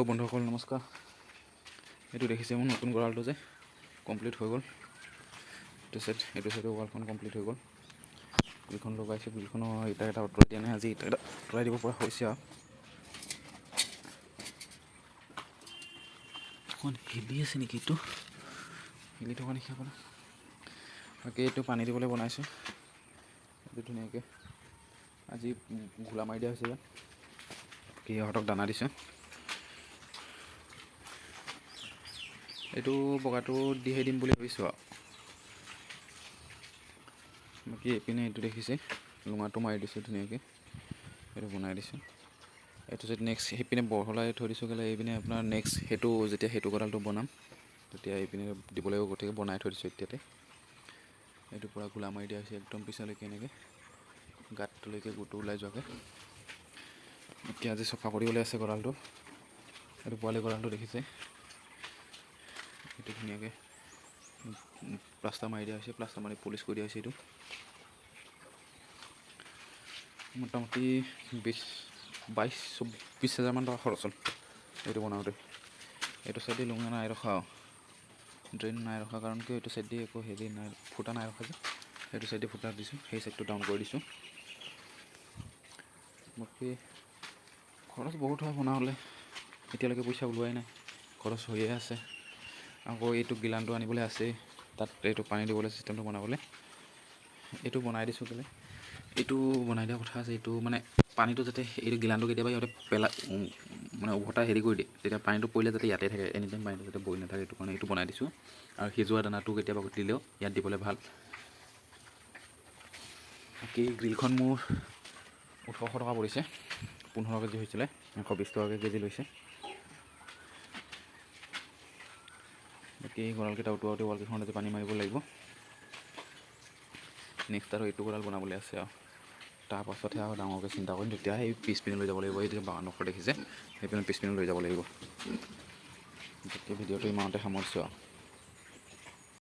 Hello' বন্ধুসকল, নমস্কাৰ। এইটো দেখিছে মোৰ নতুন গঁৰালটো যে কমপ্লিট হৈ গ'ল। এইটো চাইড, এইটো চাইডৰ ৱালখন কমপ্লিট হৈ গ'ল। গ্ৰিলখন লগাইছোঁ। গ্ৰিলখনৰ ইটা এটা আঁতৰাই দিয়া নাই। আজি ইটা এটা আঁতৰাই দিব পৰা হৈছে। আৰু অকণ হিলি আছে নেকি? এইটো হিলি থকা নেকি আপোনাৰ? বাকী এইটো পানী দিবলৈ বনাইছোঁ। এইটো ধুনীয়াকৈ আজি ঘোলা মাৰি দিয়া হৈছে ইয়াত। বাকী ইহঁতক দানা দিছোঁ। এইটো বগাটো দিহে দিম বুলি ভাবিছোঁ। আৰু বাকী এইপিনে এইটো দেখিছে, লুঙাটো মাৰি দিছোঁ ধুনীয়াকৈ। এইটো বনাই দিছোঁ। এইটো যদি নেক্সট সেইপিনে বহলাই থৈ দিছোঁ কেলৈ, এইপিনে আপোনাৰ নেক্সট সেইটো যেতিয়া সেইটো গঁৰালটো বনাম, তেতিয়া এইপিনে দিব লাগিব। গতিকে বনাই থৈ দিছোঁ এতিয়াতে। এইটো পূৰা ঘোলা মাৰি দিয়া হৈছে একদম পিছলৈকে, এনেকৈ গাঁতটোলৈকে গুটো ওলাই যোৱাকৈ। এতিয়া আজি চফা কৰিবলৈ আছে গঁৰালটো। এইটো পোৱালি গঁৰালটো দেখিছে, এইটো ধুনীয়াকৈ প্লাষ্টাৰ মাৰি দিয়া হৈছে। প্লাষ্টাৰ মাৰি পলিচ কৰি দিয়া হৈছে। এইটো মোটামুটি 20, 22, 24 হাজাৰমান টকা খৰচ হ'ল এইটো বনাওঁতে। এইটো চাইডে লুঙা নাই ৰখা, ড্ৰেইন নাই ৰখা। কাৰণ কিয়, এইটো চাইড দি একো হেৰি নাই, ফুটা নাই ৰখা যে। সেইটো চাইডে ফুটা দিছোঁ, সেই চাইডটো ডাউন কৰি দিছোঁ। বাকী খৰচ বহুত হয় বনাবলৈ। এতিয়ালৈকে পইচা ওলোৱাই নাই, খৰচ হৈয়ে আছে। আকৌ এইটো গিলানটো আনিবলৈ আছেই, তাত এইটো পানী দিবলৈ চিষ্টেমটো বনাবলৈ। এইটো বনাই দিছোঁ কেলৈ, এইটো বনাই দিয়া কথা আছে। এইটো মানে পানীটো যাতে এইটো গিলানটো কেতিয়াবা ইহঁতে পেলাই মানে উভতাই হেৰি কৰি দিয়ে, তেতিয়া পানীটো পৰিলে যাতে ইয়াতে থাকে, এনি টাইম পানীটো যাতে বৈ নাথাকে, সেইটো কাৰণে এইটো বনাই দিছোঁ। আৰু সিজোৱা দানাটো কেতিয়াবা দিলেও ইয়াত দিবলৈ ভাল। বাকী গ্ৰিলখন মোৰ 1800 টকা পৰিছে। 15 কেজি হৈছিলে, 120 টকাকৈ কেজি লৈছে। বাকী গঁৰালকেইটা উটুৱাওঁতে ৱালকেইখনত আজি পানী মাৰিব লাগিব। নেক্সট আৰু এইটো গঁৰাল বনাবলৈ আছে। আৰু তাৰপাছতহে আৰু ডাঙৰকৈ চিন্তা কৰিম। তেতিয়া সেই পিছপিনে লৈ যাব লাগিব। এই বাগানডোখৰ দেখিছে, সেইপিনে পিছপিনে লৈ যাব লাগিব। গতিকে ভিডিঅ'টো ইমানতে সামৰিছোঁ আৰু।